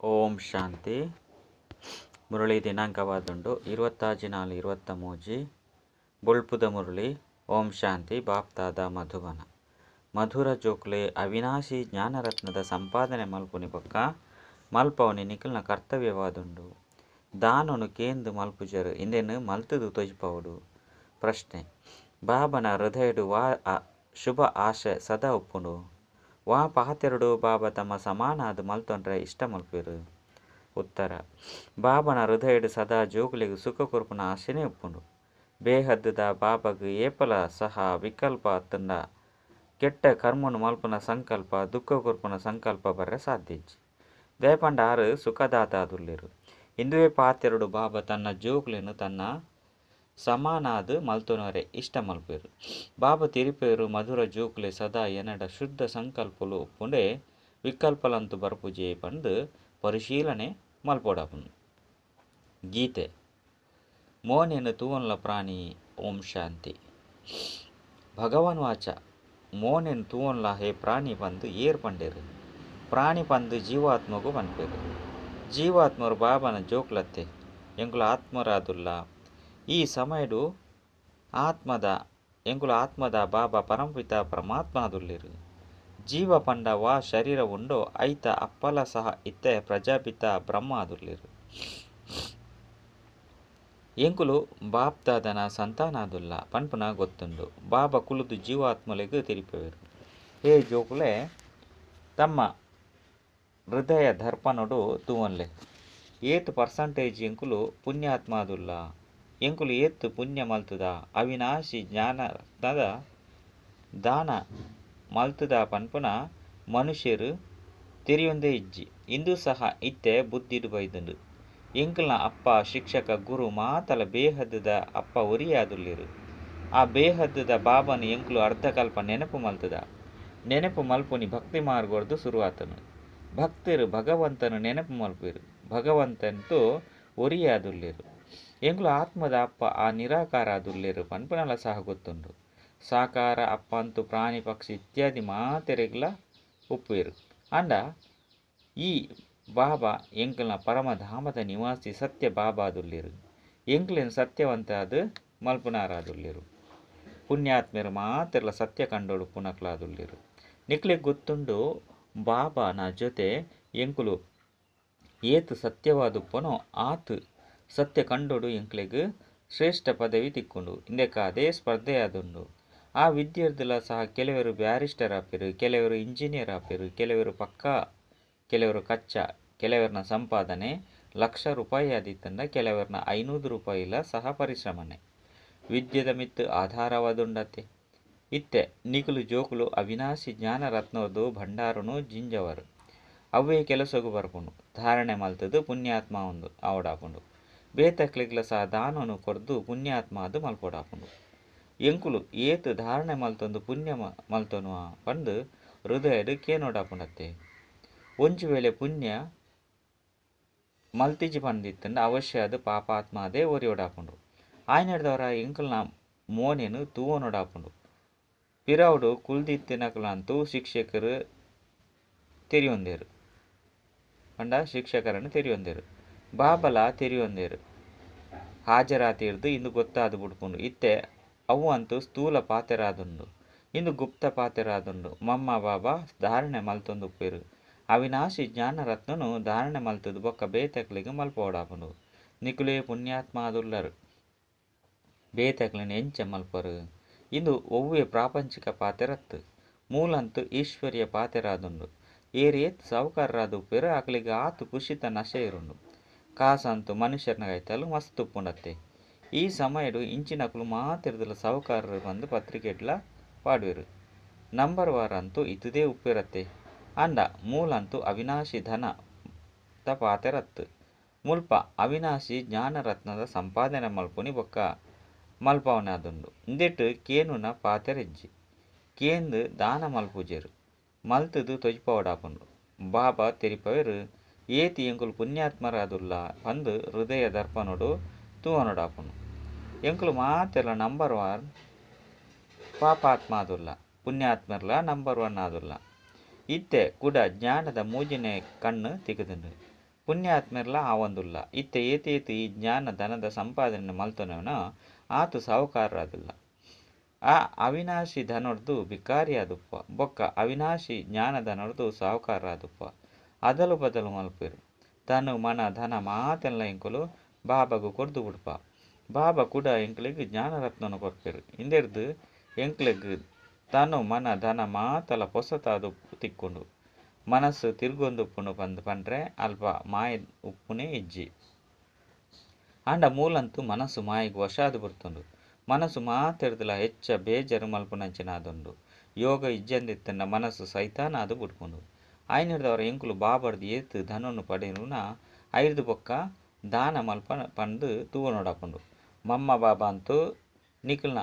ಓಂ ಶಾಂತಿ. ಮುರಳಿ ದಿನಾಂಕವಾದುಂಡು 26-4-23. ಬೊಳ್ಪುದ ಮುರಳಿ. ಓಂ ಶಾಂತಿ. ಬಾಪ್ದಾದ, ಮಧುಬನ. ಮಧುರ ಜೋಕ್ಲೆ, ಅವಿನಾಶಿ ಜ್ಞಾನರತ್ನದ ಸಂಪಾದನೆ ಮಲ್ಪುನಿ ಬೊಕ್ಕ ಮಲ್ಪವನಿ ನಿಕಲ್ನ ಕರ್ತವ್ಯವಾದುಂಡು. ದಾನೊನು ಕೇಂದ್ ಮಲ್ಪುಜರು, ಇಂದೆನ್ ಮಲ್ತುದು ತೊಜಿಪವೊಡು. ಪ್ರಶ್ನೆ: ಬಾಬನ ಹೃದಯಡು ವಾ ಶುಭ ಆಶೆ ಸದಾ ಉಪ್ಪುಂಡು? ವಾ ಪಾತೆರೊಡು ಬಾಬಾ ತಮ್ಮ ಸಮಾನಾದ್ ಮಲ್ತೊನ್ರೆ ಇಷ್ಟ ಮಲ್ಪುವೆರು? ಉತ್ತರ: ಬಾಬನ ಹೃದಯಡ್ ಸದಾ ಜೋಕುಲೆಗ್ ಸುಖ ಕೊರ್ಪುನ ಆಶೆನೇ ಉಪ್ಪುಂಡು. ಬೇಹದ್ದುದ ಬಾಬಾಗ್ ಏಪಲ ಸಹ ವಿಕಲ್ಪ ಅತ್ತುಂಡ ಕೆಟ್ಟ ಕರ್ಮನು ಮಲ್ಪುನ ಸಂಕಲ್ಪ, ದುಃಖ ಕೊರ್ಪುನ ಸಂಕಲ್ಪ ಬರ್ರೆ ಸಾಧ್ಯ ಇಜ್ಜಿ. ದಾಯೆ ಪಂಡ ಆರು ಸುಖದಾತ ಆದುಲ್ಲೆರು. ಇಂದುವೇ ಪಾತೆರೊಡು ಬಾಬಾ ತನ್ನ ಜೋಕುಲೆನ್ ತನ್ನ ಸಮಾನಾದ್ ಮಲ್ತೊನರೆ ಇಷ್ಟ ಮಲ್ಪುವೆರು. ಬಾಬಾ ತೆರಿಪೆರು, ಮಧುರ ಜೋಕುಲೆ, ಸದಾ ಎನ್ನಡ ಶುದ್ಧ ಸಂಕಲ್ಪಲು ಉಪ್ಪುಂಡೆ, ವಿಕಲ್ಪಲಂತು ಬರ್ಪುಜೆ ಪಂದ್ ಪರಿಶೀಲನೆ ಮಲ್ಪೊಡಾಪುಂಡು. ಗೀತೆ: ಮೋನೆನ್ ತೂವೊನ್ಲ ಪ್ರಾಣಿ. ಓಂ ಶಾಂತಿ. ಭಗವಾನ್ ವಾಚ, ಮೋನೆನ್ ತೂವೊನ್ಲ ಹೇ ಪ್ರಾಣಿ ಪಂದ್ ಏರ್ ಪಂಡೆರ್? ಪ್ರಾಣಿ ಪಂದ್ ಜೀವಾತ್ಮಗು ಪನ್ಪೆರ್. ಜೀವಾತ್ಮರು ಬಾಬನ ಜೋಕ್ಲತ್ತೆ, ಎಂಕುಲು ಆತ್ಮರಾದುಲ್ಲ. ಈ ಸಮಯಡು ಆತ್ಮದ ಎಂಕುಲು ಆತ್ಮದ ಬಾಬಾ ಪರಮಪಿತ ಪರಮಾತ್ಮ ಆದುಲ್ಲೆರ್. ಜೀವ ಪಂಡ ವಾ ಶರೀರ ಉಂಡೋ ಐತ ಅಪ್ಪಲ ಸಹ ಇತ್ತೆ ಪ್ರಜಾಪಿತ ಬ್ರಹ್ಮ ಆದುಲ್ಲೆರ್. ಎಂಕುಲು ಬಾಪ್ದಾದನ ಸಂತಾನಾದುಲ್ಲ ಪನ್ಪುನ ಗೊತ್ತುಂಡು. ಬಾಬಾ ಕುಲುದು ಜೀವಾತ್ಮಲೆಗ್ ತೆರಿಪೆರ್. ಹೇ ಜೋಕುಲೆ, ತಮ್ಮ ಹೃದಯ ದರ್ಪಣಡು ತೂವೊನ್ಲೆ, ಏತ್ ಪರ್ಸಂಟೇಜ್ ಎಂಕುಲು ಪುಣ್ಯಾತ್ಮಾದುಲ್ಲ? ಎಂಕುಲು ಏತ್ ಪುಣ್ಯ ಮಲ್ತುದ, ಅವಿನಾಶಿ ಜ್ಞಾನದ ದಾನ ಮಲ್ತುದ ಪನ್ಪುನ ಮನುಷ್ಯರು ತೆರಿಯೊಂದೇ ಇಜ್ಜಿ. ಇಂದು ಸಹ ಇತ್ತೆ ಬುದ್ಧಿಡ್ ಬೈದುಂಡು. ಎಂಕಲ್ನ ಅಪ್ಪ, ಶಿಕ್ಷಕ, ಗುರು ಮಾತಲ ಬೇಹದ್ದುದ ಅಪ್ಪ ಒರಿಯೇ ಆದುಲ್ಲೆರ್. ಆ ಬೇಹದ್ದುದ ಬಾಬಾನ ಎಂಕುಲು ಅರ್ಧಕಲ್ಪ ನೆನಪು ಮಲ್ತುದ. ನೆನಪು ಮಲ್ಪುನಿ ಭಕ್ತಿ ಮಾರ್ಗರ್ದು ಸುರುವಾತನು. ಭಕ್ತರು ಭಗವಂತನ ನೆನಪು ಮಲ್ಪುವೆರು. ಭಗವಂತಂತು ಒರಿಯೇ ಆದುಲ್ಲೆರ್. ಎಂಕುಲು ಆತ್ಮದ ಅಪ್ಪ ಆ ನಿರಾಕಾರ ಆದುಲ್ಲೆರ್ ಪನ್ಪುನಲ ಸಹ ಗೊತ್ತುಂಡು. ಸಾಕಾರ ಅಪ್ಪ ಅಂತು ಪ್ರಾಣಿ ಪಕ್ಷಿ ಇತ್ಯಾದಿ ಮಾತೆರೆಗ್ಲ ಉಪ್ಪುವೆರು. ಆಂಡ ಈ ಬಾಬಾ ಎಂಕಲ್ನ ಪರಮಧಾಮದ ನಿವಾಸಿ ಸತ್ಯ ಬಾಬಾದುಲ್ಲೆರ್. ಎಂಕ್ಲೆನ್ ಸತ್ಯವಂತಾದ್ ಮಲ್ಪುನಾರಾದುಲ್ಲೆರ್. ಪುಣ್ಯಾತ್ಮೆರು ಮಾತೆರ್ಲ ಸತ್ಯ ಕಂಡೋಡು ಪುನಕ್ಲಾದುಲ್ಲೆರ್. ನಿಕ್ಲೆಗ್ ಗೊತ್ತುಂಡು, ಬಾಬಾನ ಜೊತೆ ಎಂಕುಲು ಏತ್ ಸತ್ಯವಾದುಪ್ಪನೋ ಆತ್ ಸತ್ಯ ಕಂಡೋಡು ಎಂಕ್ಲೆಗ್ ಶ್ರೇಷ್ಠ ಪದವಿ ತಿಕ್ಕುಂಡು. ಇಂದೆಕ್ ಅದೇ ಸ್ಪರ್ಧೆಯಾದುಂಡು. ಆ ವಿದ್ಯೆರ್ದಲ ಸಹ ಕೆಲವರು ಬ್ಯಾರಿಸ್ಟರ್ ಆಪೆರು, ಕೆಲವರು ಇಂಜಿನಿಯರ್ ಆಪೆರು, ಕೆಲವರು ಪಕ್ಕಾ, ಕೆಲವರು ಕಚ್ಚಾ. ಕೆಲವರನ ಸಂಪಾದನೆ ಲಕ್ಷ ರೂಪಾಯಿ ಆದಿತ್ತಂಡ ಕೆಲವರನ 500 ರೂಪಾಯಿಲ ಸಹ ಪರಿಶ್ರಮನೆ. ವಿದ್ಯೆದ ಮಿತ್ತು ಆಧಾರವಾದುಂಡತೆ. ಇತ್ತೆ ನಿಕುಲು ಜೋಕುಲು ಅವಿನಾಶಿ ಜ್ಞಾನ ರತ್ನೋರ್ದು ಭಂಡಾರನು ಜಿಂಜವರು. ಅವ್ವೇ ಕೆಲಸಗು ಬರ್ಪುಂಡು. ಧಾರಣೆ ಮಲ್ತದು ಪುಣ್ಯಾತ್ಮ ಉಂದು ಆವಡಾಪುಂಡು. ಬೇತಕ್ಲೆಗ್ಲ ಸಹ ದಾನನು ಕೊರ್ದು ಪುಣ್ಯಾತ್ಮ ಅದು ಮಲ್ಪೊಡಾಪುಂಡು. ಎಂಕುಲು ಏತ್ ಧಾರಣೆ ಮಲ್ತೊಂದು ಪುಣ್ಯ ಮಲ್ತೊನುವ ಪಂದ್ ಹೃದಯಡ್ ಕೇನೋಡಾಪುಂಡತ್ತೆ. ಒಂಜಿ ವೇಳೆ ಪುಣ್ಯ ಮಲ್ತಿಜಿ ಪಂದಿತ್ತಂಡ ಅವಶ್ಯ ಅದು ಪಾಪಾತ್ಮ ಅದೇ ಒರಿಯೋಡಾಪುಂಡು. ಆಯ್ನೆಡ್ದವರ ಎಂಕಲ್ನ ಮೋನೆನ್ ತೂವೊನೋಡಾಪುಂಡು. ಪಿರವುಡು ಕುಲ್ದಿತ್ತಿನಕುಲಂತೂ ಶಿಕ್ಷಕರು ತೆರಿಯೊಂದೆರು ಪಂಡ ಶಿಕ್ಷಕರನ್ನು ತೆರಿಯೊಂದೆರು, ಬಾಬಲ ತೆರಿಯೊಂದೆರು. ಹಾಜರಾತಿರ್ದು ಇಂದು ಗೊತ್ತಾದು ಬುಡ್ಪುಂಡು. ಇತ್ತೆ ಅವು ಅಂತೂ ಸ್ಥೂಲ ಪಾತೆರಾದುಂಡು, ಇಂದು ಗುಪ್ತ ಪಾತೆರಾದುಂಡು. ಮಮ್ಮ ಬಾಬಾ ಧಾರಣೆ ಮಲ್ತೊಂದುಪ್ಪೆರು. ಅವಿನಾಶಿ ಜ್ಞಾನರತ್ನನು ಧಾರಣೆ ಮಲ್ತದು ಬೊಕ್ಕ ಬೇತಕ್ಲೆಗ್ ಮಲ್ಪೊಡಾಪುಂಡು. ನಿಕುಲೇ ಪುಣ್ಯಾತ್ಮ ಆದುಲ್ಲರು, ಬೇತಕ್ಲೆನ್ ಎಂಚ ಮಲ್ಪರು? ಇಂದು ಒವ್ವೆ ಪ್ರಾಪಂಚಿಕ ಪಾತೆರತ್ತು, ಮೂಲಂತು ಈಶ್ವರ್ಯ ಪಾತೆರಾದುಂಡು. ಏರೇತ್ ಸಾಹುಕಾರರಾದ ಉಪ್ಪೆರು ಅಕ್ಲೆಗ್ ಆತ್ ಖುಷಿತ ನಶೆ ಇರುಂಡು. ಕಾಸಂತು ಮನುಷ್ಯರ್ನ ಕೈತಲ್ ಮಸ್ತ್ ಉಪ್ಪುಂಡತ್ತೆ. ಈ ಸಮಯಡು ಇಂಚಿನಕುಲು ಮಾತೆರ್ದಲ ಸಾಹುಕಾರರು ಪಂದ್ ಪತ್ರಿಕೆಡ್ಲ ಪಾಡುವೆರು. ನಂಬರ್ ವಾರ್ ಅಂತೂ ಇತುದೇ ಉಪ್ಪೆರತ್ತೆ. ಆಂಡ ಮೂಲಂತು ಅವಿನಾಶಿ ಧನ ತ ಪಾತೆರತ್ತು. ಮುಲ್ಪ ಅವಿನಾಶಿ ಜ್ಞಾನರತ್ನದ ಸಂಪಾದನೆ ಮಲ್ಪುನಿ ಬೊಕ್ಕ ಮಲ್ಪವನಾದುಂಡು. ಇಂದೆಟ್ ಕೇನುನ ಪಾತೆರಿಜ್ಜಿ. ಕೇಂದ್ ದಾನ ಮಲ್ಪುಜೆರು, ಮಲ್ತುದು ತೊಜಿಪವಡಾಪುಂಡು. ಬಾಬಾ ತೆರಿಪವೆರು, ಏತ್ ಎಂಕುಲು ಪುಣ್ಯಾತ್ಮರಾದುಲ್ಲ ಪಂದ್ ಹೃದಯ ದರ್ಪಣಡು ತೂವೊನೋಡಾಪುಂಡು. ಎಂಕುಲು ಮಾತೆರ್ಲ ನಂಬರ್ ವಾರ್ ಪಾಪಾತ್ಮ ಆದುಲ್ಲ, ಪುಣ್ಯಾತ್ಮರ್ಲ ನಂಬರ್ ಒನ್ ಆದುಲ್ಲ. ಇತ್ತೆ ಕುಡ ಜ್ಞಾನದ ಮೂಜಿನೇ ಕಣ್ಣು ತಿಕ್ಕುದುಂಡು. ಪುಣ್ಯಾತ್ಮೆರ್ಲ ಆವೊಂದುಲ್ಲ. ಇತ್ತೆ ಏತೇತ್ ಈ ಜ್ಞಾನ ಧನದ ಸಂಪಾದನೆ ಮಲ್ತೊನವನ ಆತ್ ಸಾಹುಕಾರರಾದುಲ್ಲ. ಆ ಅವಿನಾಶಿ ಧನೊರ್ದು ಭಿಕಾರಿಯಾದುಪ್ಪ ಬೊಕ್ಕ ಅವಿನಾಶಿ ಜ್ಞಾನಧನೊರ್ದು ಸಾಹುಕಾರರಾದುಪ್ಪ. ಅದಲು ಬದಲು ಮಲ್ಪೆರು. ತನು ಮನ ಧನ ಮಾತೆಲ್ಲ ಎಂಕುಲು ಬಾಬಾಗು ಕೊರ್ದು ಬುಡ್ಪ. ಬಾಬಾ ಕೂಡ ಎಂಕ್ಲೆಗ್ ಜ್ಞಾನರತ್ನನು ಕೊರ್ಪೆರು. ಇಂದೆರ್ದು ಎಂಕ್ಲೆಗ್ ತನು ಮನ ಧನ ಮಾತಲ ಪೊಸತಾದು ತಿಕ್ಕುಂಡು. ಮನಸ್ಸು ತಿರ್ಗೊಂದುಪ್ಪುಂಡು ಪಂದ್ ಪಂಡ್ರೆ ಅಲ್ಪ ಮಾಯ ಉಪ್ಪುನೇ ಇಜ್ಜಿ. ಆಂಡ ಮೂಲಂತೂ ಮನಸ್ಸು ಮಾಯೆಗ್ ವಶಾದ್ ಬುಡ್ತುಂಡು. ಮನಸ್ಸು ಮಾತೆರ್ದಲ ಹೆಚ್ಚ ಬೇಜಾರು ಮಲ್ಪುನಂಚಿನಾದುಂಡು. ಯೋಗ ಇಜ್ಜಂದಿತ್ತಂಡ ಮನಸ್ಸು ಸೈತಾನ ಆದ್ ಬುಡ್ಪುಂಡು. ಆಯ್ನೆರ್ದವರ ಎಂಕುಲು ಬಾಬರ್ದು ಏತ್ ಧನೊನು ಪಡೆಯುನ ಐರ್ದ್ ಬೊಕ್ಕ ದಾನ ಮಲ್ಪ ಪಂದ್ ತೂವೊನೊಡಾಪುಂಡು. ಮಮ್ಮ ಬಾಬಾ ಅಂತೂ ನಿಕಲ್ನ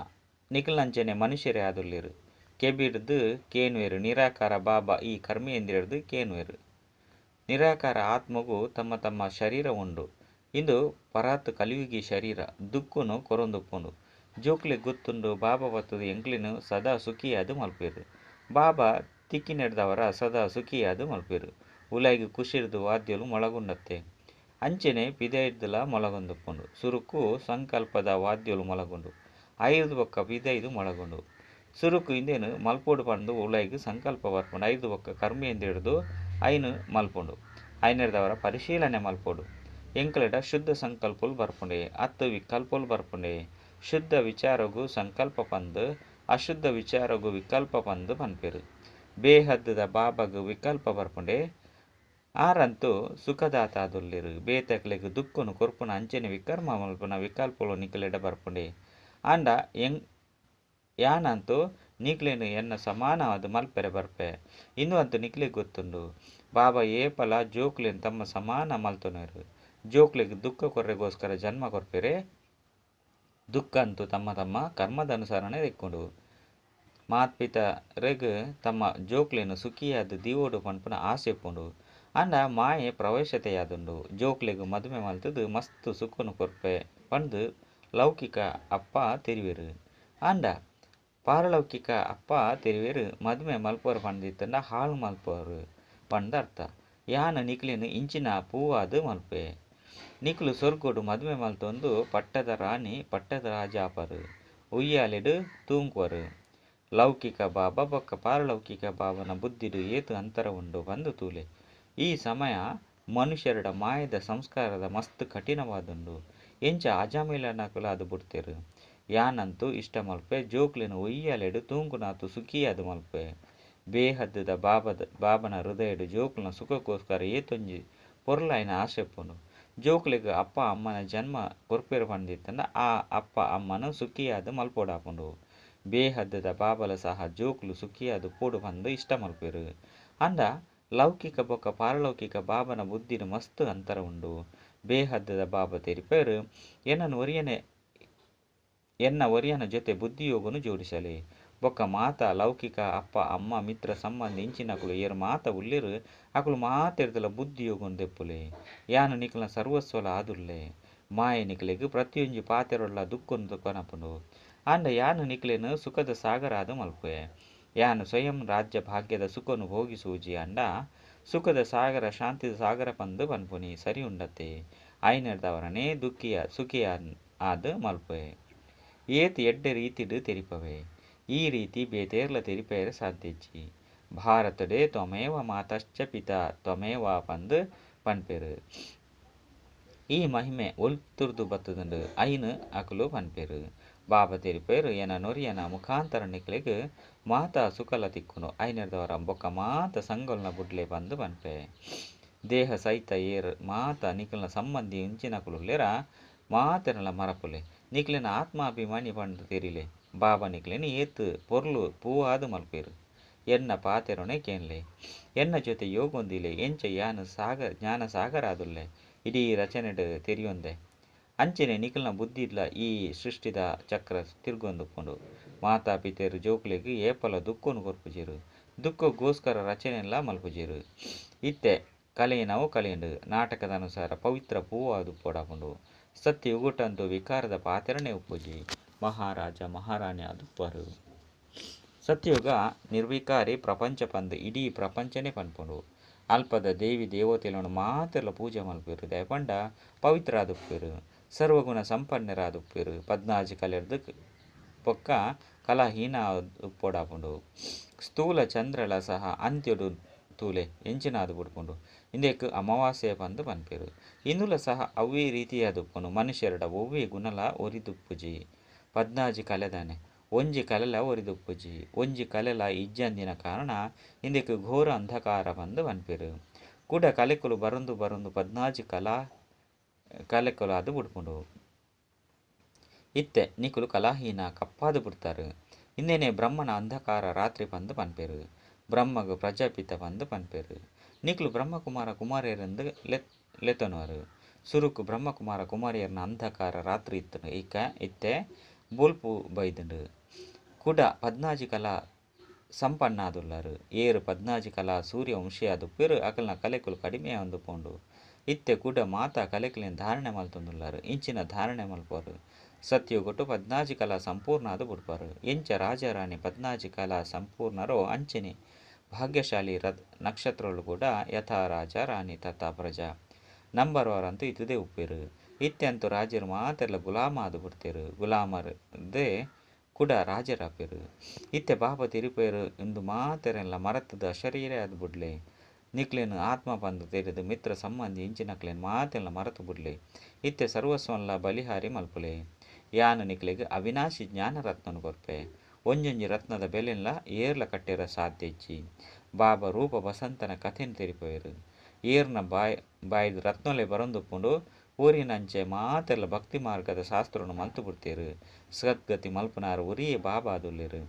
ನಿಕಲ್ನಂಚನೆ ಮನುಷ್ಯರೇ ಆದುಲ್ಲೆರ್. ಕೆಬಿಡ್ದ್ ಕೇನುವೆರ್ ನಿರಾಕಾರ ಬಾಬಾ ಈ ಕರ್ಮೇಂದ್ರಿಯರ್ದ್ ಕೇನುವೆರ್. ನಿರಾಕಾರ ಆತ್ಮಗೂ ತಮ್ಮ ತಮ್ಮ ಶರೀರ ಉಂಡು. ಇಂದು ಪರಾತ್ ಕಲಿಯುಗಿ ಶರೀರ ದುಃಖನು ಕೊರೊಂದುಪ್ಪುಂಡು. ಜೋಕ್ಲೆಗ್ ಗೊತ್ತುಂಡು ಬಾಬಾ ಬತ್ತುದು ಎಂಕ್ಲೆನ್ ಸದಾ ಸುಖಿಯಾದ್ ಮಲ್ಪುವೆರ್. ಬಾಬಾ ತಿಕ್ಕಿನೆಡ್ದವರ ಸದಾ ಸುಖಿಯಾದ್ ಮಲ್ಪುವೆರ್. ಉಲಾಯಿಗ್ ಖುಷಿರ್ದ್ ವಾದ್ಯಲು ಮೊಳಗುಂಡತ್ತೆ. ಅಂಚೆನೆ ಪಿದಯಿರ್ದಲ ಮೊಳಗೊಂದುಪ್ಪುಂಡು. ಸುರುಕು ಸಂಕಲ್ಪದ ವಾದ್ಯಲು ಮೊಳಗುಂಡು. ಐರ್ದ್ ಬೊಕ್ಕ ಪಿದಯಿದು ಮೊಳಗುಂಡು. ಸುರುಕು ಇಂದೆನ್ ಮಲ್ಪೊಡು ಪಂದ್ ಉಲಾಯಿಗ್ ಸಂಕಲ್ಪ ಬರ್ಪುಂಡು. ಐರ್ದ್ ಬೊಕ್ಕ ಕರ್ಮೇಂದ್ರಿಯರ್ದ್ ಐನ್ ಮಲ್ಪುಂಡು. ಐನೆರ್ದವರ ಪರಿಶೀಲನೆ ಮಲ್ಪೊಡು. ಎಂಕ್ಲೆಡ ಶುದ್ಧ ಸಂಕಲ್ಪಲು ಬರ್ಪುಂಡೆ ಅತ್ತು ವಿಕಲ್ಪಲು ಬರ್ಪುಂಡೆ. ಶುದ್ಧ ವಿಚಾರಗು ಸಂಕಲ್ಪ ಪಂದ್ ಅಶುದ್ಧ ವಿಚಾರಗು ವಿಕಲ್ಪ ಪಂದ್ ಪನ್ಪೆರ್. ಬೇಹದ್ದುದ ಬಾಬಾಗ್ ವಿಕಲ್ಪ ಬರ್ಪುಂಡೆ. ಆರಂತೂ ಸುಖದಾತಾದುಲ್ಲೆರ್. ಬೇತಕ್ಲೆಗ್ ದುಃಖನು ಕೊರ್ಪುನ ಅಂಚೆನೆ ವಿಕರ್ಮ ಮಲ್ಪುನ ವಿಕಲ್ಪಲು ನಿಕಲೆಡ ಬರ್ಪುಂಡೆ. ಆಂಡ ಯಾನಂತೂ ನಿಕ್ಲೆನ್ ಎನ್ನ ಸಮಾನವಾದ್ ಮಲ್ಪೆರೆ ಬರ್ಪೆ. ಇಂದು ಅಂತೂ ನಿಕ್ಲೆಗ್ ಗೊತ್ತುಂಡು. ಬಾಬಾ ಏಪಲ ಜೋಕ್ಲೆನ್ ತಮ್ಮ ಸಮಾನ ಮಲ್ತೊನುವೆರ್. ಜೋಕ್ಲೆಗ್ ದುಃಖ ಕೊರ್ರೆಗೋಸ್ಕರ ಜನ್ಮ ಕೊರ್ಪೆರೆ. ದುಃಖ ಅಂತೂ ತಮ್ಮ ತಮ್ಮ ಕರ್ಮದ ಅನುಸಾರನೇ ತಿಕ್ಕುಂಡು. ಮಾತ್ಪಿತರೆಗ್ ತಮ್ಮ ಜೋಕ್ಲೆನ್ ಸುಖಿಯಾದ್ ದೀವೊಡು ಪನ್ಪುನ ಆಸೆ ಉಪ್ಪುಂಡು. ಆಂಡ ಮಾಯೆ ಪ್ರವೇಶತೆಯಾದುಂಡು. ಜೋಕ್ಲೆಗ್ ಮದುಮೆ ಮಲ್ತುದು ಮಸ್ತ್ ಸುಖನು ಕೊರ್ಪೆ ಪಂದ್ ಲೌಕಿಕ ಅಪ್ಪ ತೆರಿವೆರ್. ಆಂಡ ಪಾರಲೌಕಿಕ ಅಪ್ಪ ತೆರಿವೆರ್ ಮದುಮೆ ಮಲ್ಪುವರ್ ಪಂದಿತ್ತಂಡ ಹಾಳು ಮಲ್ಪುವರು ಪಂದ್ ಅರ್ಥ. ಯಾನ್ ನಿಕ್ಲೆನ್ ಇಂಚಿನ ಪೂವಾದ್ ಮಲ್ಪೆ. ನಿಕುಲು ಸ್ವರ್ಗೋಡು ಮದುಮೆ ಮಲ್ತೊಂದು ಪಟ್ಟದ ರಾಣಿ ಪಟ್ಟದ ರಾಜ ಆಪರ್. ಉಯ್ಯಾಲೆಡ್ ತೂಂಕುವರು. ಲೌಕಿಕ ಬಾಬಾ ಬೊಕ್ಕ ಪಾರಲೌಕಿಕ ಬಾಬಾನ ಬುದ್ಧಿಡ್ ಏತ್ ಅಂತರ ಉಂಡು ಪಂದ್ ತೂಲೆ. ಈ ಸಮಯ ಮನುಷ್ಯರೆಡ ಮಾಯದ ಸಂಸ್ಕಾರದ ಮಸ್ತ್ ಕಠಿಣವಾದುಂಡು. ಎಂಚ ಅಜಾಮಿಳನಕುಲಾದ್ ಬುಡ್ತೆರ್. ಯಾನಂತೂ ಇಷ್ಟ ಮಲ್ಪೆ ಜೋಕ್ಲೆನ್ ಉಯ್ಯಾಲೆಡ್ ತೂಂಕುನಾತ್ ಸುಖಿಯಾದ್ ಮಲ್ಪೆ. ಬೇಹದ್ದುದ ಬಾಬನ ಹೃದಯಡ್ ಜೋಕ್ಲೆನ ಸುಖಕ್ಕೋಸ್ಕರ ಏತೊಂಜಿ ಪೊರ್ಲಾಯಿನ ಆಸೆ ಉಪ್ಪುಂಡು. ಜೋಕ್ಲೆಗ್ ಅಪ್ಪ ಅಮ್ಮನ ಜನ್ಮ ಕೊರ್ಪೆರ್ ಪಂದಿತ್ತಂಡ ಆ ಅಪ್ಪ ಅಮ್ಮನ ಸುಖಿಯಾದ್ ಮಲ್ಪೊಡಾಪುಂಡು. ಬೇಹದ್ದುದ ಬಾಬಲ ಸಹ ಜೋಕ್ಲು ಸುಖಿಯಾದ್ ಉಪ್ಪೊಡು ಪಂದ್ ಇಷ್ಟ ಮಲ್ಪುವೆರ್. ಆಂಡ ಲೌಕಿಕ ಬೊಕ್ಕ ಪಾರಲೌಕಿಕ ಬಾಬನ ಬುದ್ಧಿಡ್ ಮಸ್ತ್ ಅಂತರ ಉಂಡು. ಬೇಹದ್ದುದ ಬಾಬಾ ತೆರಿಪೆರ್ ಎನ್ನ ಒರಿಯನ ಜೊತೆ ಬುದ್ಧಿಯೋಗನು ಜೋಡಿಸಲೆ. ಬೊಕ್ಕ ಮಾತ ಲೌಕಿಕ ಅಪ್ಪ ಅಮ್ಮ ಮಿತ್ರ ಸಂಬಂಧಿ ಇಂಚಿನಕುಲು ಏರ್ ಮಾತ ಉಲ್ಲೆರ್ ಅಕುಲು ಮಾತೆರ್ದಲ ಬುದ್ಧಿಯೋಗನು ದೆಪ್ಪುಲೆ. ಯಾನು ನಿಕಲ್ನ ಸರ್ವಸ್ವಲ ಆದುಲ್ಲೆ. ಮಾಯೆ ನಿಕಲೆಗ್ ಪ್ರತಿಯೊಂಜಿ ಪಾತೆರೊಡ್ಲ ದುಃಖನು ಕೊನಪುಂಡು. ಆಂಡ ಯಾನು ನಿಕಲೆನ್ ಸುಖದ ಸಾಗರ ಆದ್ ಮಲ್ಪುವೆ. ಯಾನು ಸ್ವಯಂ ರಾಜ್ಯ ಭಾಗ್ಯದ ಸುಖನು ಭೋಗಿಸುವುಜಿ. ಆಂಡ ಸುಖದ ಸಾಗರ ಶಾಂತಿದ ಸಾಗರ ಪಂದ್ ಪನ್ಪುನಿ ಸರಿ ಉಂಡತ್ತೆ. ಐನೆರ್ದವರನೇ ದುಃಖಿಯ ಸುಖಿಯ ಆದ್ ಮಲ್ಪುವೆ. ಏತ್ ಎಡ್ಡೆ ರೀತಿಡ್ ತೆರಿಪವೆ. ಈ ರೀತಿ ಬೇತೇರ್ಲ ತೆರಿಪೆರೆ ಸಾಧ್ಯ ಇಜ್ಜಿ. ಭಾರತಡೇ ತ್ವಮೇವ ಮಾತಶ್ಚ ಪಿತಾ ತ್ವಮೇವ ಪಂದ್ ಪನ್ಪೆರ್. ಈ ಮಹಿಮೆ ಒಲ್ತುರ್ದು ಬತ್ತುದುಂಡು ಐನ್ ಅಕುಲು ಪನ್ಪೆರ್. ಬಾಬಾ ತೆರಿಪೆರ್ ಎನ ನೊರಿಯನ ಮುಖಾಂತರ ನಿಕ್ಲೆಗ್ ಮಾತಾ ಸುಖಲ ತಿಕ್ಕುಂಡು. ಐನೆರ್ದವರ ಬೊಕ್ಕ ಮಾತ ಸಂಗೊಲ್ನ ಬುಡ್ಲೆ ಪಂದ್ ಪನ್ಪೆ. ದೇಹ ಸಹಿತ ಏರ್ ಮಾತ ನಿಕಲ್ನ ಸಂಬಂಧಿ ಇಂಚಿನಕುಲು ಉಲ್ಲೆರ ಮಾತೆರ್ನಲ ಮರಪುಲೆ. ನಿಕ್ಲೆನ ಆತ್ಮಾಭಿಮಾನಿ ಪಂದ್ ತೆರಿಲೆ. ಬಾಬಾ ನಿಕ್ಲೆನ್ ಏತ್ ಪೊರ್ಲು ಪೂವಾದ್ ಮಲ್ಪುವೆರ್. ಎನ್ನ ಪಾತೆರೊನೆ ಕೇನ್ಲೆ. ಎನ್ನ ಜೊತೆ ಯೋಗೊಂದಿಲೆ. ಎಂಚ ಯಾನ್ ಸಾಗರ ಜ್ಞಾನ ಸಾಗರ ಆದುಲ್ಲೆ. ಇಡೀ ರಚನೆಡ್ ತೆರಿಯೊಂದೆ. ಅಂಚೆನೆ ನಿಕಲ್ನ ಬುದ್ಧಿಡ್ಲ ಈ ಸೃಷ್ಟಿದ ಚಕ್ರ ತಿರ್ಗೊಂದುಪ್ಪುಂಡು. ಮಾತಾ ಪಿತೆರ್ ಜೋಕ್ಲೆಗ್ ಏಪಲ ದುಃಖನು ಕೊರ್ಪುಜೆರ್. ದುಃಖಗೋಸ್ಕರ ರಚನೆನ್ಲ ಮಲ್ಪುಜೆರ್. ಇತ್ತೆ ಕಲೆಯಿನವು ಕಲೆಂಡು. ನಾಟಕದ ಅನುಸಾರ ಪವಿತ್ರ ಪೂವಾದುಪ್ಪೊಡಾಪುಂಡು. ಸತ್ಯಯುಗಟಂತೂ ವಿಕಾರದ ಪಾತೆರನೇ ಉಪ್ಪುಜಿ. ಮಹಾರಾಜ ಮಹಾರಾಣಿ ಆದುಪ್ಪರು. ಸತ್ಯಯುಗ ನಿರ್ವಿಕಾರಿ ಪ್ರಪಂಚ ಪಂದ್ ಇಡೀ ಪ್ರಪಂಚನೇ ಪನ್ಪುಂಡು. ಅಲ್ಪದ ದೇವಿ ದೇವತೆలను ಮಾತೆರ್ಲ ಪೂಜೆ ಮಲ್ಪುವೆರ್ ದಾಯೆ ಪಂಡ ಪವಿತ್ರ ಆದುಪ್ಪುವೆರ್ ಸರ್ವಗುಣ ಸಂಪನ್ನರಾದುಪ್ಪುವೆರ್ ಪದ್ನಾಜಿ ಕಲೆರ್ದ್ ಬೊಕ್ಕ ಕಲಾಹೀನ ಉಪ್ಪೊಡಾಪುಂಡು. ಸ್ಥೂಲ ಚಂದ್ರಲ ಸಹ ಅಂತ್ಯೊಡು ತೂಲೆ ಎಂಚಿನ ಆದ್ ಬುಡ್ಪುಂಡು ಇಂದೆಕ್ ಅಮಾವಾಸ್ಯೆ ಪಂದ್ ಪನ್ಪೆರ್. ಇಂದುಲ ಸಹ ಅವ್ವೇ ರೀತಿಯಾದುಪ್ಪುಂಡು ಮನುಷ್ಯರೆಡ ಒವ್ವೇ ಗುಣಲ ಒರಿದುಪ್ಪುಜಿ. ಪದ್ನಾಜಿ ಕಲೆ ದಾನೆ ಒಂಜಿ ಕಲೆಲ ಒರಿದುಪ್ಪುಜಿ. ಒಂಜಿ ಕಲೆಲ ಇಜ್ಜಂದಿನ ಕಾರಣ ಇಂದೆಕ್ ಘೋರ ಅಂಧಕಾರ ಪಂದ್ ಪನ್ಪೆರ್. ಕುಡ ಕಲೆಕುಲು ಬರೊಂದು ಬರೊಂದು ಪದ್ನಾಜಿ ಕಲಾ ಕಲೆಕುಲಾದ್ ಬುಡ್ಪುಂಡು. ಇತ್ತೆ ನಿಕುಲು ಕಲಾಹೀನ ಕಪ್ಪಾದ್ ಬುಡ್ತಾರ್. ಇಂದೆನೇ ಬ್ರಹ್ಮನ ಅಂಧಕಾರ ರಾತ್ರಿ ಪಂದ್ ಪನ್ಪೆರ್. ಬ್ರಹ್ಮಗ್ ಪ್ರಜಾಪಿತ ಪಂದ್ ಪನ್ಪೆರ್. ನಿಕುಲು ಬ್ರಹ್ಮಕುಮಾರ ಕುಮಾರಿಯೆರೆಂದ್ ಲೆತ್ತೊನುವರ್. ಸುರುಕು ಬ್ರಹ್ಮಕುಮಾರ ಕುಮಾರಿಯೆರ್ನ ಅಂಧಕಾರ ರಾತ್ರಿ ಇತ್ತ್ಂಡ್ ಇಕ ಇತ್ತೆ ಬೊಲ್ಪು ಬೈದ್ಂಡ್. ಕುಡ ಪದ್ನಾಜಿ ಕಲಾ ಸಂಪನ್ನ ಆದುಲ್ಲರ್. ಏರ್ ಪದ್ನಾಜಿ ಕಲಾ ಸೂರ್ಯವಂಶಿ ಆದುಪ್ಪುವೆರ್ ಅಕಲ್ನ ಕಲೆಕುಲು ಕಡಿಮೆ ಆವೊಂದು ಪೋಂಡು. ಇತ್ತೆ ಕುಡ ಮಾತಾ ಕಲೆಕುಲೆನ್ ಧಾರಣೆ ಮಲ್ತೊಂದುಲ್ಲರ್. ಇಂಚಿನ ಧಾರಣೆ ಮಲ್ಪುವರ್. ಸತ್ಯಯುಗೊಟು ಪದ್ನಾಜಿ ಕಲಾ ಸಂಪೂರ್ಣ ಆದ್ ಬುಡ್ಪರ್. ಎಂಚ ರಾಜಾರಾಣಿ ಪದ್ನಾಜಿ ಕಲಾ ಸಂಪೂರ್ಣರೋ ಅಂಚೆನೆ ಭಾಗ್ಯಶಾಲಿ ನಕ್ಷತ್ರೊಲು ಕೂಡ ಯಥಾ ರಾಜ ರಾಣಿ ತಥಾ ಪ್ರಜಾ. ನಂಬರ್ ವಾರ್ ಅಂತೂ ಇತ್ತದೇ ಉಪ್ಪುವೆರ್. ಇತ್ತೆ ಅಂತೂ ರಾಜೆರ್ ಮಾತೆರ್ಲ ಗುಲಾಮ ಆದ್ ಬುಡ್ತೆರ್. ಗುಲಾಮರ್ದೇ ಕುಡ ರಾಜೆರಾಪೆರ್. ಇತ್ತೆ ಬಾಬಾ ತೆರಿಪೆರ್ ಇಂದು ಮಾತೆರೆನ್ಲ ಮರತ್ದ್ ಅಶರೀರ ಆದ್ ಬುಡ್ಲೆ. ನಿಕ್ಲೆನ್ ಆತ್ಮ ಪಂದ್ ತೆರಿದ್ ಮಿತ್ರ ಸಂಬಂಧಿ ಇಂಚಿನಕ್ಲೆನ್ ಮಾತೆನ್ಲ ಮರತ್ ಬುಡ್ಲೆ. ಇತ್ತೆ ಸರ್ವಸ್ವನ್ಲ ಬಲಿಹಾರಿ ಮಲ್ಪುಲೆ. ಯಾನ್ ನಿಕ್ಲೆಗ್ ಅವಿನಾಶಿ ಜ್ಞಾನ ರತ್ನನ್ ಕೊರ್ಪೆ. ಒಂಜೊಂಜಿ ರತ್ನದ ಬೆಲೆನ್ಲ ಏರ್ಲ ಕಟ್ಟೆರೆ ಸಾಧ್ಯ ಇಜ್ಜಿ. ಬಾಬಾ ರೂಪ ಬಸಂತನ ಕಥೆನ್ ತೆರಿಪವೆರ್. ಏರ್ನ ಬಾಯ್ ಬಾಯಿಡ್ ರತ್ನೊಲೆ ಬರೊಂದುಪ್ಪುಂಡು ಒರಿನಂಚೆ ಮಾತೆರ್ಲ ಭಕ್ತಿ ಮಾರ್ಗದ ಶಾಸ್ತ್ರೊನು ಮಲ್ತ್ ಬುಡ್ತೆರ್. ಸದ್ಗತಿ ಮಲ್ಪುನಾರ್ ಒರಿಯೇ ಬಾಬಾ ಆದುಲ್ಲೆರ್.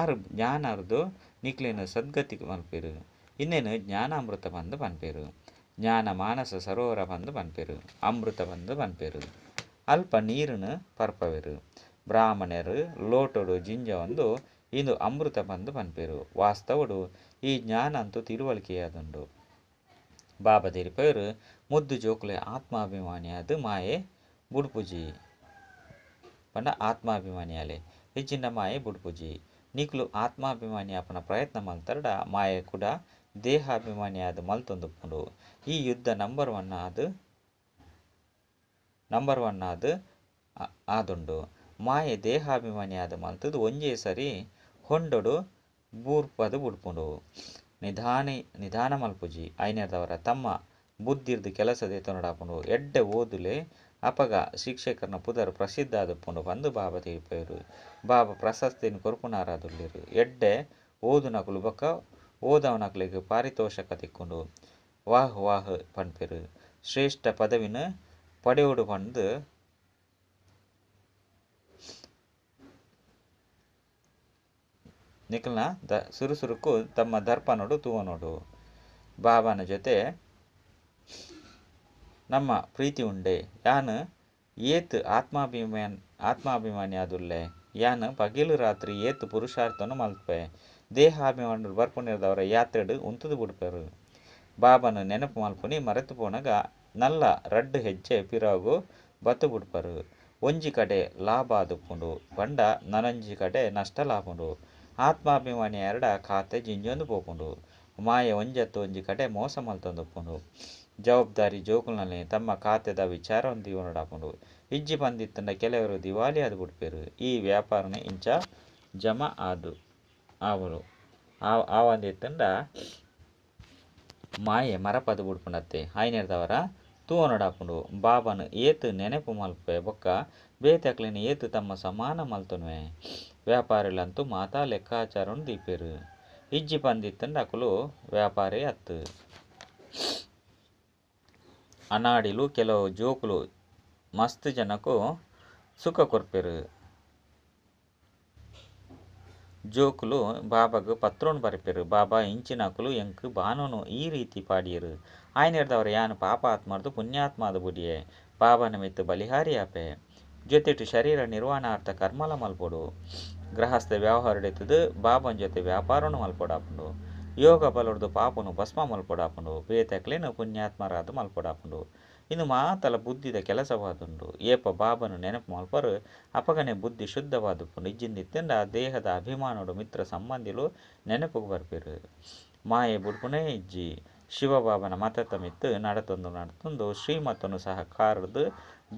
ಆರ್ ಜ್ಞಾನರ್ದ್ ನಿಕ್ಲೆನ್ ಸದ್ಗತಿ ಮಲ್ಪುವೆರ್. ಇಂದೆನ್ ಜ್ಞಾನಾಮೃತ ಪಂದ್ ಪನ್ಪೆರ್. ಜ್ಞಾನ ಮಾನಸ ಸರೋವರ ಪಂದ್ ಪನ್ಪೆರ್. ಅಮೃತ ಪಂದ್ ಪನ್ಪೆರ್. ಅಲ್ಪ ನೀರುನ್ ಪರ್ಪವೆರ್. ಬ್ರಾಹ್ಮಣೆರ್ ಲೋಟೊಡು ಜಿಂಜವೊಂದು ಇಂದು ಅಮೃತ ಪಂದ್ ಪನ್ಪೆರ್. ವಾಸ್ತವೊಡು ಈ ಜ್ಞಾನ ಅಂತೂ ತಿಳುವಳಿಕೆಯಾದುಂಡು. ಬಾಬಾ ತೆರಿಪವೆರ್ ಮುದ್ದು ಜೋಕುಲೆ ಆತ್ಮಾಭಿಮಾನಿಯಾದ್ ಮಾಯೆ ಬುಡ್ಪುಜಿ. ಪಂಡ ಆತ್ಮಾಭಿಮಾನಿಯಾಲೆ ಇಜ್ಜಿಂಡ ಮಾಯೆ ಬುಡ್ಪುಜಿ. ನಿಕುಲು ಆತ್ಮಾಭಿಮಾನಿ ಆಪುನ ಪ್ರಯತ್ನ ಮಲ್ತರ್ಡ ಮಾಯೆ ಕೂಡ ದೇಹಾಭಿಮಾನಿಯಾದ್ ಮಲ್ತೊಂದುಪ್ಪುಂಡು. ಈ ಯುದ್ಧ ನಂಬರ್ ಒನ್ ಆದ್ ಆದುಂಡು. ಮಾಯೆ ದೇಹಾಭಿಮಾನಿಯಾದ್ ಮಲ್ತುದು ಒಂಜೇ ಸರಿ ಹೊಂಡೊಡು ಬೂರ್ಪದ್ ಬುಡ್ಪುಂಡು. ನಿಧಾನ ಮಲ್ಪುಜಿ. ಐನೆರ್ದವರ ತಮ್ಮ ಬುದ್ಧಿರ್ದ್ ಕೆಲಸ ದೆತೊನೊಡಾಪುಂಡು. ಎಡ್ಡೆ ಓದುಲೆ ಅಪಗ ಶಿಕ್ಷಕರ್ನ ಪುದರ್ ಪ್ರಸಿದ್ಧ ಆದುಪ್ಪುಂಡು ಪಂದ್ ಬಾಬಾ ತೆರಿಪವೆರ್. ಬಾಬಾ ಪ್ರಶಸ್ತಿನ್ ಕೊರ್ಪುನಾರಾದುಲ್ಲೆರ್. ಎಡ್ಡೆ ಓದುನಕುಲು ಬೊಕ್ಕ ಓದವನಕ್ಲೆಗ್ ಪಾರಿತೋಷಕ ತಿಕ್ಕುಂಡು. ವಾಹ್ ವಾಹ್ ಪನ್ಪೆರ್. ಶ್ರೇಷ್ಠ ಪದವಿನ್ ಪಡೆಯೊಡು ಪಂದ್ ನಿಕಲ್ನ ಸುರು ಸುರುಕು ತಮ್ಮ ದರ್ಪಣೊಡು ತೂವೊನೊಡು. ಬಾಬಾನ ಜೊತೆ ನಮ್ಮ ಪ್ರೀತಿ ಉಂಡೆ. ಯಾನ್ ಏತ್ ಆತ್ಮಾಭಿಮಾನಿ ಆದುಲ್ಲೆ. ಯಾನ್ ಪಗೆಲ್ ರಾತ್ರಿ ಏತ್ ಪುರುಷಾರ್ಥನ್ ಮಲ್ಪೆ. ದೇಹಾಭಿಮಾನ ಬರ್ಪುನೆರ್ದವರ ಯಾತ್ರೆಡ್ ಉಂತುದು ಬುಡ್ಪೆರ್. ಬಾಬಾನ ನೆನಪು ಮಲ್ಪುನಿ ಮರೆತು ಪೋನಗ ನಲ್ಲ ರಡ್ಡ್ ಹೆಜ್ಜೆ ಪಿರವು ಬತ್ತು ಬುಡ್ಪರ್. ಒಂಜಿ ಕಡೆ ಲಾಭ ಆದುಪ್ಪುಂಡು ಪಂಡ ನನೊಂಜಿ ಕಡೆ ನಷ್ಟಲಾಪುಂಡು. ಆತ್ಮಾಭಿಮಾನಿ ಆಯೆರ್ಡ ಖಾತೆ ಜಿಂಜೊಂದು ಪೋಪುಂಡು. ಮಾಯೆ ಒಂಜತ್ತ್ ಒಂಜಿ ಕಡೆ ಮೋಸ ಮಲ್ತೊಂದುಪ್ಪುಂಡು. ಜವಾಬ್ದಾರಿ ಜೋಕುಲ್ನನೆ ತಮ್ಮ ಖಾತೆದ ವಿಚಾರನ್ ದೀವೊನೊಡಾಪುಂಡು. ಇಜ್ಜಿ ಪಂದಿತ್ತುಂಡ ಕೆಲವೆರ್ ದಿವಾಳಿ ಆದ್ ಬುಡ್ಪೆರ್. ಈ ವ್ಯಾಪಾರನೆ ಇಂಚ ಜಮಾ ಆದ್ ಆವೊಡು. ಆವಂದಿತ್ತುಂಡ ಮಾಯೆ ಮರಪದ್ ಬುಡ್ಪುಂಡತ್ತೆ. ಐನೆರ್ದವರ ತೂವೊನೊಡಾಪುಂಡು. ಬಾಬಾನ ಏತ್ ನೆನಪು ಮಲ್ಪುವೆ ಬೊಕ್ಕ ಬೇತೆಕ್ಲೆನ್ ಏತ್ ತಮ್ಮ ಸಮಾನ ಮಲ್ತೊನುವೆ. ವ್ಯಾಪಾರಿಲಂತೂ ಮಾತಾ ಲೆಕ್ಕಾಚಾರನ್ ದೀಪೆರ್. ಇಜ್ಜಿ ಪಂದಿತ್ತುಂಡ ಅಕುಲು ವ್ಯಾಪಾರಿ ಅತ್ತ್. ಅನಾಡಿಲು ಕೆಲವು ಜೋಕುಲು ಮಸ್ತ್ ಜನಕು ಸುಖ ಕೊರ್ಪೆರ್. ಜೋಕುಲು ಬಾಬಾಗ್ ಪತ್ರೊನ್ ಬರೆಪೆರ್. ಬಾಬಾ ಇಂಚಿನಕುಲು ಎಂಕ್ ಬಾಣೊನು ಈ ರೀತಿ ಪಾಡಿಯೆರ್. ಐನೆರ್ದವರ ಯಾನ್ ಪಾಪಾತ್ಮರ್ದ್ ಪುಣ್ಯಾತ್ಮ ಆದ್ ಬುಡಿಯೆ. ಬಾಬಾನ ಮಿತ್ತ್ ಬಲಿಹಾರಿ ಆಪೆ. ಜೊತೆಟ್ ಶರೀರ ನಿರ್ವಹಣಾರ್ಥ ಕರ್ಮಲ ಮಲ್ಪೊಡು. ಗೃಹಸ್ಥ ವ್ಯವಹಾರಡಿತ್ತುದು ಬಾಬನ ಜೊತೆ ವ್ಯಾಪಾರನು ಮಲ್ಪೊಡಾಪುಂಡು. ಯೋಗ ಬಲೊರ್ದು ಪಾಪನು ಭಸ್ಮ ಮಲ್ಪೊಡಾಪುಂಡು. ಬೇತೆಕ್ಲೆನ್ ಪುಣ್ಯಾತ್ಮರಾದ್ ಮಲ್ಪೊಡಾಪುಂಡು. ಇಂದು ಮಾತಲ ಬುದ್ಧಿದ ಕೆಲಸವಾದುಂಡು. ಏಪ ಬಾಬಾನ ನೆನಪು ಮಲ್ಪರು ಅಪಗನೆ ಬುದ್ಧಿ ಶುದ್ಧವಾದುಪ್ಪುಂಡು. ಇಜ್ಜಿಂದಿತ್ತುಂಡ ದೇಹದ ಅಭಿಮಾನೊಡು ಮಿತ್ರ ಸಂಬಂಧಿಲು ನೆನಪುಗು ಬರ್ಪೆರ್. ಮಾಯೆ ಬುಡ್ಪುನೇ ಇಜ್ಜಿ. ಶಿವಬಾಬನ ಮತತ ಮಿತ್ತ್ ನಡತೊಂದು ನಡತೊಂದು ಶ್ರೀಮತೊನು ಸಹಕಾರರ್ದ್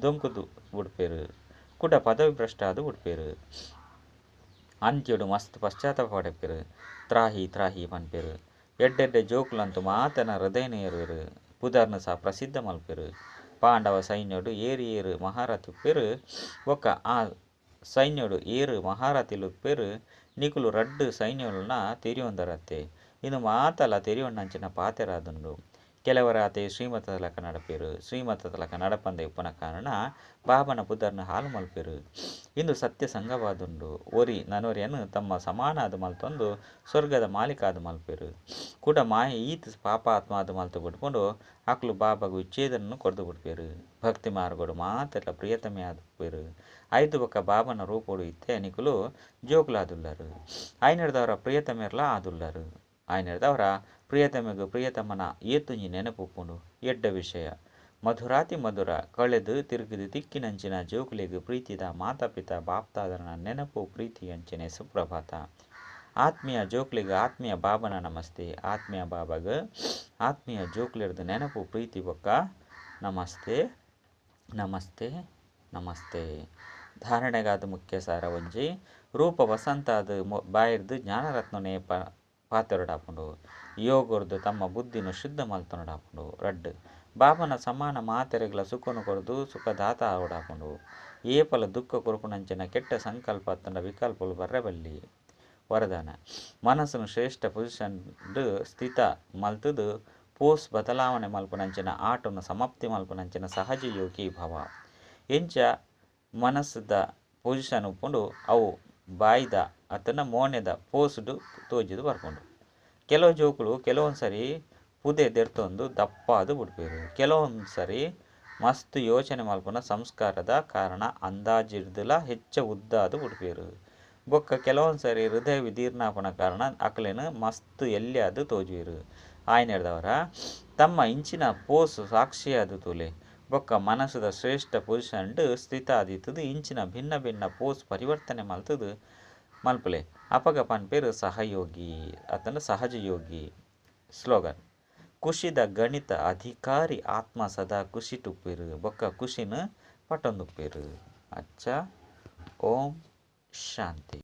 ದೊಂಕುದು ಬುಡ್ಪೆರ್. ಕುಡ ಪದವಿ ಭ್ರಷ್ಟ ಆದ್ ಬುಡ್ಪೆರ್. ಅಂತ್ಯೊಡು ಮಸ್ತ್ ಪಶ್ಚಾತ್ತಾಪ ಪಡೆಪೆರ್. ತ್ರಾಹಿ ತ್ರಾಹಿ ಪನ್ಪೆರ್. ಎಡ್ಡೆಡ್ಡೆ ಜೋಕುಲಂತೂ ಮಾತೆರ್ನ ಹೃದಯನ್ ಏರುವೆರ್. ಪುದರ್ನ್ ಸಹ ಪ್ರಸಿದ್ಧ ಮಲ್ಪುವೆರ್. ಪಾಂಡವ ಸೈನ್ಯೊಡು ಏರ್ ಏರ್ ಮಹಾರಥಿ ಉಪ್ಪೆರ್ ಬೊಕ್ಕ ಆ ಸೈನ್ಯೊಡು ಏರ್ ಮಹಾರಥಿಲು ಉಪ್ಪೆರ್ ನಿಕುಲು ರಡ್ಡ್ ಸೈನ್ಯೊಲುನ ತೆರಿಯೊಂದರತ್ತೆ. ಇಂದು ಮಾತಲ ತೆರಿಯೊನಂಚಿನ ಪಾತೆರ ಆದುಂಡು. ಕೆಲವರಾತೆ ಶ್ರೀಮತದ ಲೆಕ್ಕ ನಡಪೆರ್. ಶ್ರೀಮತದ ಲೆಕ್ಕ ನಡಪಂದೆ ಉಪ್ಪುನ ಕಾರಣ ಬಾಬನ ಪುದರ್ನ್ ಹಾಳು ಮಲ್ಪೆರ್. ಇಂದು ಸತ್ಯ ಸಂಗವಾದುಂಡು. ಒರಿ ನನೊರಿಯನ್ ತಮ್ಮ ಸಮಾನಾದ್ ಮಲ್ತೊಂದು ಸ್ವರ್ಗದ ಮಾಲೀಕಾದ್ ಮಲ್ಪೆರ್. ಕುಡ ಮಾಯೆ ಈತ್ ಪಾಪಾತ್ಮ ಆದ್ ಮಲ್ತ್ ಬಿಡ್ಪುಂಡು. ಅಕುಲು ಬಾಬಾಗ್ ವಿಚ್ಛೇದನನ್ ಕೊರ್ದು ಬಿಡ್ಪೆರ್. ಭಕ್ತಿ ಮಾರ್ಗಡು ಮಾತೆರ್ಲ ಪ್ರಿಯತಮೆ ಆದುಪ್ಪೆರ್. ಐದು ಬೊಕ್ಕ ಬಾಬನ ರೂಪೊಡು ಇತ್ತೆ ನಿಕುಲು ಜೋಕುಲಾದುಲ್ಲರ್. ಐನೆಡ್ದವರ ಪ್ರಿಯತಮೆರ್ಲ ಆದುಲ್ಲರ್. ಐನೆಡ್ದವರ ಪ್ರಿಯತಮೆಗ್ ಪ್ರಿಯತಮನ ಏತೊಂಜಿ ನೆನಪು ಉಪ್ಪುಂಡು. ಎಡ್ಡೆ ವಿಷಯ. ಮಧುರಾತಿ ಮಧುರ ಕಳೆದು ತಿರುಗಿದು ತಿಕ್ಕಿನಂಚಿನ ಜೋಕುಲೆಗ್ ಪ್ರೀತಿದ ಮಾತಾ ಪಿತಾ ಬಾಪ್ದಾದನ ನೆನಪು ಪ್ರೀತಿ ಅಂಚನೆ ಸುಪ್ರಭಾತ. ಆತ್ಮೀಯ ಜೋಕುಲೆಗ್ ಆತ್ಮೀಯ ಬಾಬನ ನಮಸ್ತೆ. ಆತ್ಮೀಯ ಬಾಬಾಗ್ ಆತ್ಮೀಯ ಜೋಕುಲೆರ್ದ್ ನೆನಪು ಪ್ರೀತಿ ಬೊಕ್ಕ ನಮಸ್ತೆ ನಮಸ್ತೆ ನಮಸ್ತೆ. ಧಾರಣೆಗಾದ ಮುಖ್ಯ ಸಾರ ಒಂಜಿ ರೂಪ ವಸಂತಾದ್ ಬಾಯಿರ್ದ್ ಜ್ಞಾನರತ್ನನೇ ಪಾತೆರೊಡಾಪುಂಡು. ಯೋಗರ್ದು ತಮ್ಮ ಬುದ್ಧಿನ ಶುದ್ಧ ಮಲ್ತೊನೊಡಾಪುಂಡು. ರಡ್ಡ್ ಬಾಬನ ಸಮಾನ ಮಾತೆರೆಗ್ಲ ಸುಖನು ಕೊರ್ದು ಸುಖದಾತ ಆವೊಡಾಪುಂಡು. ಏಪಲ ದುಃಖ ಕೊರ್ಪುನಂಚಿನ ಕೆಟ್ಟ ಸಂಕಲ್ಪ ಅತ್ತಂಡ ವಿಕಲ್ಪಲು ಬರ್ರೆ ಬಲ್ಲಿ. ವರದಾನ ಮನಸ್ಸುನು ಶ್ರೇಷ್ಠ ಪೊಸಿಷನ್ ಸ್ಥಿತ ಮಲ್ತುದು ಪೋಸ್ ಬದಲಾವಣೆ ಮಲ್ಪುನಂಚಿನ ಆಟನು ಸಮಾಪ್ತಿ ಮಲ್ಪುನಂಚಿನ ಸಹಜ ಯೋಗಿ ಭವ. ಎಂಚ ಮನಸ್ಸುದ ಪೊಸಿಷನ್ ಉಪ್ಪುಂಡು ಅವು ಬಾಯಿದ ಅತ್ತಂಡ ಮೋನೆದ ಪೋಸ್ಡ್ ತೋಜಿದ್ ಬರ್ಪುಂಡು. ಕೆಲವು ಜೋಕುಲು ಕೆಲವೊಂದು ಸರಿ ಪುದೆ ದೆರ್ತೊಂದು ದಪ್ಪಾದ್ ಬುಡ್ಪೆರ್. ಕೆಲವೊಂದು ಸರಿ ಮಸ್ತ್ ಯೋಚನೆ ಮಲ್ಪುನ ಸಂಸ್ಕಾರದ ಕಾರಣ ಅಂದಾಜಿರ್ದಲ ಹೆಚ್ಚ ಉದ್ದಾದ್ ಬುಡ್ಪೆರ್. ಬೊಕ್ಕ ಕೆಲವೊಂದು ಸರಿ ಹೃದಯ ವಿದೀರ್ಣಾಪನ ಕಾರಣ ಅಕಲೆನ್ ಮಸ್ತ್ ಎಲ್ಯಾದ್ ತೋಜುವೆರ್. ಆಯ್ನೆಡ್ದವರ ತಮ್ಮ ಇಂಚಿನ ಪೋಸ್ ಸಾಕ್ಷಿಯಾದ್ ತೂಲೆ. ಬೊಕ್ಕ ಮನಸ್ಸುದ ಶ್ರೇಷ್ಠ ಪೊಸಿಷನ್ಡ್ ಸ್ಥಿತ ಆದಿತ್ತುದು ಇಂಚಿನ ಭಿನ್ನ ಭಿನ್ನ ಪೋಸ್ ಪರಿವರ್ತನೆ ಮಲ್ತುದು ಮಲ್ಪುಲೆ. ಅಪಗ ಪನ್ಪೆರ್ ಸಹಯೋಗಿ ಅತ್ತಂಡ ಸಹಜ ಯೋಗಿ. ಸ್ಲೋಗನ್ ಖುಷಿದ ಗಣಿತ ಅಧಿಕಾರಿ ಆತ್ಮ ಸದಾ ಖುಷಿಟುಪ್ಪೆರ್ ಬೊಕ್ಕ ಖುಷಿನ್ ಪಟ್ಟೊಂದುಪ್ಪೆರ್. ಅಚ್ಚ ಓಂ ಶಾಂತಿ.